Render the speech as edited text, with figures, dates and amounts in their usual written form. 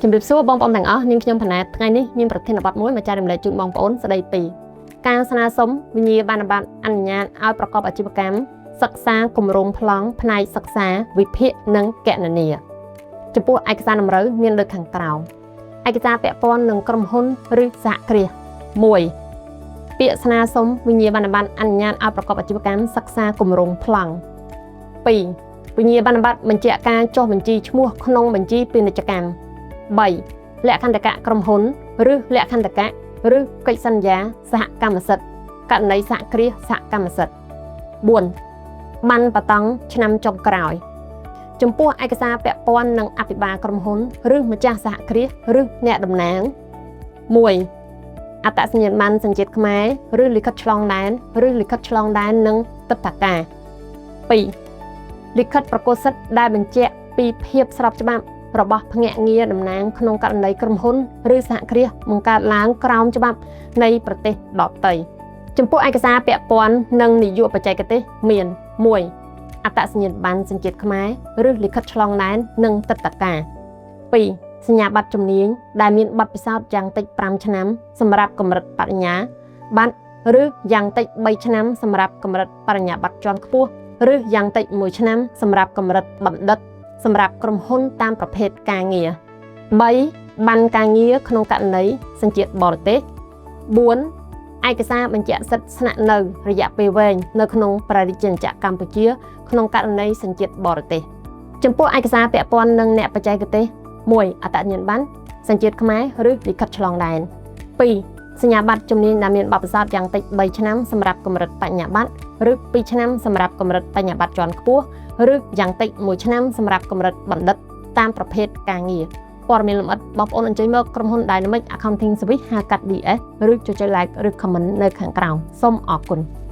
ជំរាបសួរបងប្អូនទាំងអស់នាងខ្ញុំផណាតថ្ងៃនេះមានប្រធានបទមួយមកចែករំលែកជូនបងប្អូនស្ដីពីការស្នើសុំវិញ្ញាបនបត្រអនុញ្ញាតឲ្យប្រកបអាជីវកម្មសិក្សាគម្រោងប្លង់ផ្នែកសិក្សាវិភាគនិងគណនាចំពោះឯកសារតម្រូវមានដូចខាងក្រោមឯកសារពាក់ព័ន្ធនឹងក្រុមហ៊ុនឬសហគ្រាស1ពាក្យស្នើសុំវិញ្ញាបនបត្រអនុញ្ញាតឲ្យប្រកបអាជីវកម្មសិក្សាគម្រោងប្លង់2វិញ្ញាបនបត្របញ្ជាក់ការចុះបញ្ជីឈ្មោះក្នុងបញ្ជីពាណិជ្ជកម្ម3លក្ខន្តិកៈក្រុមហ៊ុនឬលក្ខន្តិកៈឬកិច្ចសន្យាសហកម្មសិទ្ធិករណីសហគ្រាសសហកម្មសិទ្ធិ4ប័ណ្ណបតង់ឆ្នាំចុងក្រោយចំពោះឯកសារពាក់ព័ន្ធនឹងអភិបាលក្រុមហ៊ុនឬម្ចាស់សហគ្រាសឬអ្នកតំណាង1អត្តសញ្ញាណប័ណ្ណសញ្ជាតិខ្មែរឬលិខិតឆ្លងដែនឬលិខិតឆ្លងដែននិងទិដ្ឋាការ2លិខិតប្រកួតសិទ្ធិដែលបញ្ជាក់ពីភាពស្របច្បាប់របស់ភ្នាក់ងារតំណាងក្នុងករណីក្រុមហ៊ុនឬសហគ្រាសបង្កើតឡើងក្រោមច្បាប់នៃប្រទេសដទៃចំពោះឯកសារពាក់ព័ន្ធនឹងនាយកបច្ចេកទេសមាន1អត្តសញ្ញាណប័ណ្ណសញ្ជាតិខ្មែរឬលិខិតឆ្លងដែននិងទិដ្ឋាការ2សញ្ញាបត្រជំនាញដែលមានបទពិសោធន៍យ៉ាងតិច5ឆ្នាំសម្រាប់កម្រិតបរិញ្ញាបត្រឬយ៉ាងតិច3ឆ្នាំសម្រាប់កម្រិតបរិញ្ញាបត្រជាន់ខ្ពស់ឬយ៉ាងតិច1ឆ្នាំសម្រាប់កម្រិតបណ្ឌិតសម្រាប់ក្រុមហ៊ុនតាមប្រភេទការងារ3ប័ណ្ណការងារក្នុងករណីសញ្ជាតិបរទេស4ឯកសារបញ្ជាក់សិទ្ធិស្នាក់នៅរយៈពេលវែងនៅក្នុងព្រះរាជាណាចក្រកម្ពុជាក្នុងករណីសញ្ជាតិបរទេសចំពោះឯកសារពាក់ព័ន្ធនឹងអ្នកបច្ចេកទេស1អត្តសញ្ញាណប័ណ្ណសញ្ជាតិខ្មែរឬលិខិតឆ្លងដែន2សញ្ញាបត្រជំនាញដែលមានបទពិសោធន៍យ៉ាងតិច3ឆ្នាំសម្រាប់កម្រិតបញ្ញាបត្រឬ2ឆ្នាំសម្រាប់កម្រិតបញ្ញាបត្រជាន់ខ្ពស់ឬយ៉ាងតិច1ឆ្នាំសម្រាប់កម្រិតបណ្ឌិតតាមប្រភេទការងារព័ត៌មានលម្អិតបងប្អូនអញ្ជើញមកក្រុមហ៊ុន Dynamic Accounting Service ហៅកាត់ DS ឬចុច like ឬ comment នៅខាងក្រោមសូមអរគុណ។